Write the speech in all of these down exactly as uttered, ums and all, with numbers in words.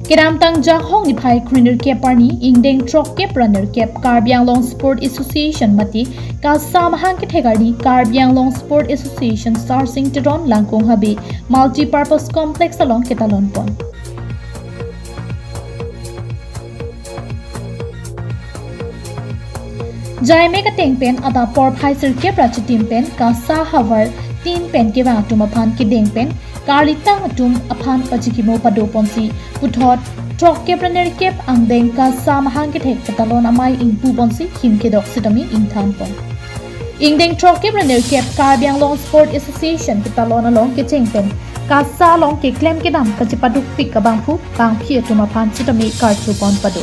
Kedamtang Jakhong niphai kre-nerkep arni ingdeng throkkep ra nerkep Karbi Anglong Sport Association mate KASA amahang kethek arni Karbi Anglong Sport Association Sarsing Teron Langkung Habe Multipurpose Complex along ketalon pon. Jaimek ateng pen adap porphai sirkep ra chitim pen KASA havar tin pen kevang atum aphan kedeng pen karlitang atum aphan pachikimo pado ponsi puthot throkkep ra nerkep angdeng KASA amahang kethek ketalon amei ingpu ponsi him kedok sitame ingthan pon. Ingdeng throkkep ra nerkep Karbi Anglong Sport Association ketalon along kecheng pen KASA along keklem kedam kachepadukpik abangphu bangphi atum aphan sitame karcho pon pado.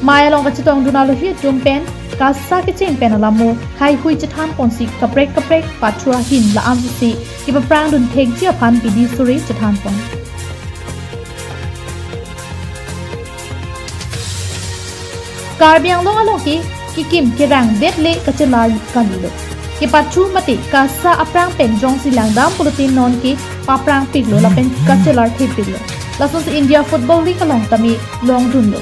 Mei along kachetongdun alohi atum pen KASA kecheng pen alamo haihui chethan ponsi kaprek kaprek pathu ahin la-an si kepaprangdun thekji aphan bidi suri chethan pon. Karbi Anglong along ke kekim kerang det le kachelar kalilo. Kepathu mate KASA aphrang pen jongsi langdam pulote non ke paprangpiklo lapen kachelar thepiklo. Lasonsi India Football League along tame longdunlo.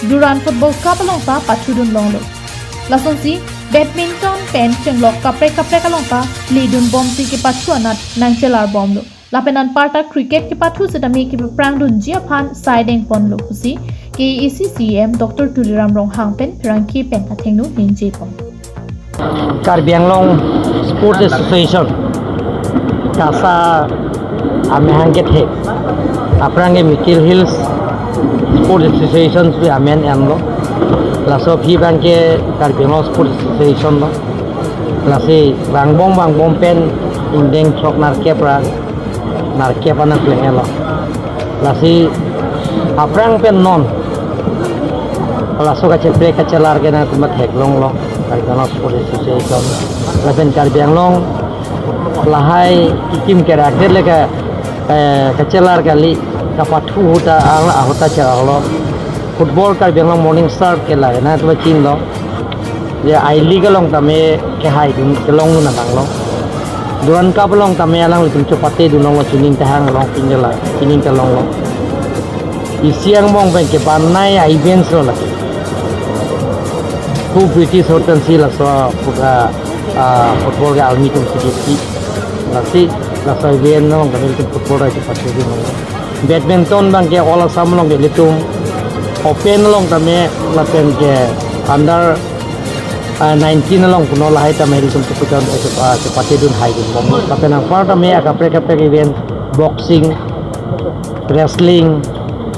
Durand Football Cup along ta pathudun longlo. Lasonsi badminton pen chenglok kaprek kaprek along ta ledun bomsi kepathu anat nangchelar bomlo. Lapen anparta cricket kepathu sitame kepaprangdunji aphan saideng ponlo pusi K A A C C E M Doctor Tuliram Ronghang pen pherangke pen athengno ningje pon. Karbi Anglong Sports Association, KASA amahang kethek, aphrang ke Mikir Hills Sports Association pu amen enlo. Laso aphi abang ke Karbi Anglong Sports Association lo. Lasi vangbom vangbom pen ingdeng throk nerkep ra nerkep anat pleng lo. Lasi aphrang pen non laso kacheprek kachelar ke nangtum theklonglo, Karbi Anglong Sports Association. Lapen Karbi Anglong lahai kekim kerang det le ka, eh, kachelar kali, kapathu ahut ta, ahut ta chelarlo. Football Karbi Anglong Morning Star ke lahai nangtum chinilo. Ya, I-League along tame kehaidun kelongdun nanglo. Durand Cup along tame alanglitum chepatedun longlo, chuning tahang along pingela, chuning kelonglo. Isi angbong pen kebanai a-events lo lake. Hu British ahut pensi laso, ah, ah, football ke army atum si kepi. Lasi laso event along tame ilitum football rai chepatedun longlo. Badminton abang ke All Assam along ke ilitum open along tame lapen ke under, ah, nineteen along puno lahai tame ilitum kepuchon, eh, chepa-, chepatedun haidun bom. Lapen anpar tame akaprek kaprek event, boxing, wrestling,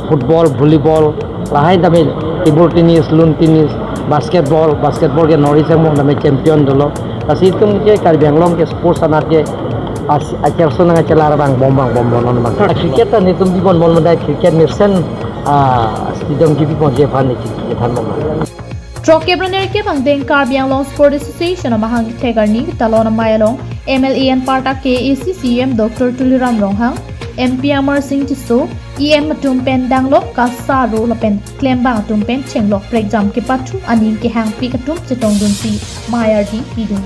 football, volleyball, lahai tame table tennis, lawn tennis, basketball, basketball ke North East angbong tame champion dolo. Lasi itum ke Karbi Anglong ke sports anat ke as-, acherso nangchelar vangbom vangbom non abang. Cricket ta netum bibon bom dai, cricket mesen, ah, stadium kebibonji aphan ne chethan bom. Throkkep ra nerkep angdeng Karbi Anglong Sport Association amahang kethek arni ketalon amei along M L A anparta K A A C C E M Doctor Tuliram Ronghang, M P Amarsing Tisso, E M atum pen danglok KASA aro lapen klembang atum pen chenglok prekjam kepathu aning kehangpik atum chetongdunsi mei ardi pidun.